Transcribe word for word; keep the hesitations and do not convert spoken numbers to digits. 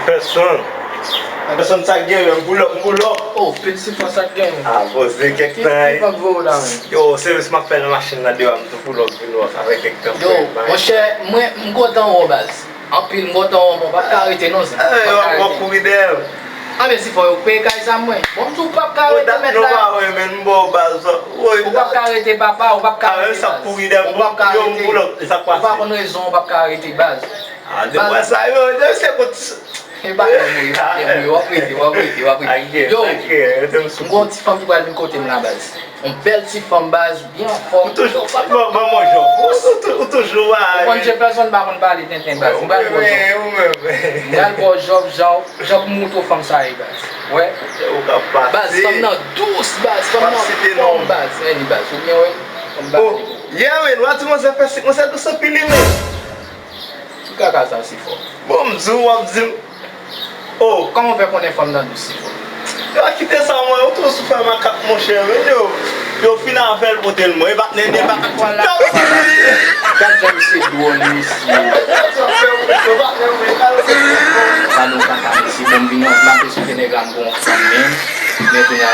Pèsonn. Pèsonn, sa k gen, men, m pull up, m pull up. Oh, pil sifon, sa k gen? Ah, poze kèk tan. Ki, ki bank voye w la, men? Yo, sèvis m ap fè nan machin nan deyò a, m tou pull up vin wè sa fè kèk tan. Yo, monchè, mwen, m kontan wè w, baz. Anpil, m kontan wè w, men w p ap ka rete non, zen. Eh, w ap, w ap kouri dèyè m. Ah, men sifon, yo peye kay sa mwen. Bon, m di w, w p ap ka rete, mèt la. Ou pa wè, men, m ba w baz. Ou p ap ka rete, papa, ou p ap ka rete, baz. Ou p ap ka rete. Ou pa konn rezon, ou p ap ka rete, baz. Ah, de mwa sa yo, de se kot. E pa gen mwen, e pa gen mwen, w ap rete, w ap rete, w ap rete. Yo, m gen yon ti fanm ki pral vin kote m la, baz. Yon bèl ti fanm, baz, byen anfòm. Ou toujou, ban, ban mwen jòf. Ou, ou, ou toujou, ah. Ou konn Jefferson pa konn pale tenten, baz. M pral ba w jòf. M pral ba w jòf, jan, jan pou moutre w fanm sa ye, baz. Wè. Ou ka pase. Baz, fanm nan dous, baz. Fanm nan fòm, baz. Anyway, baz. Ou byen wè? Fanm baz. Oh, yeah, men, w a di manzè fè sik, manzè dous anpil, wi, men. Ki kaka sa, sifon? Bon, m di w, w ap di m. Oh. Kòman w fè konnen fanm nan dous, sifon? Yo kite sa, mwen, ou tou sou fè makak, monchè, men yo, yo fin avè l, pote l mwen. E pa, e pa, gad jan misye dwòl, mesye. Sa nou kaka, mesye. Bon, m vin yon, m ap esplike nèg la m gon fanm, men, men kounye a.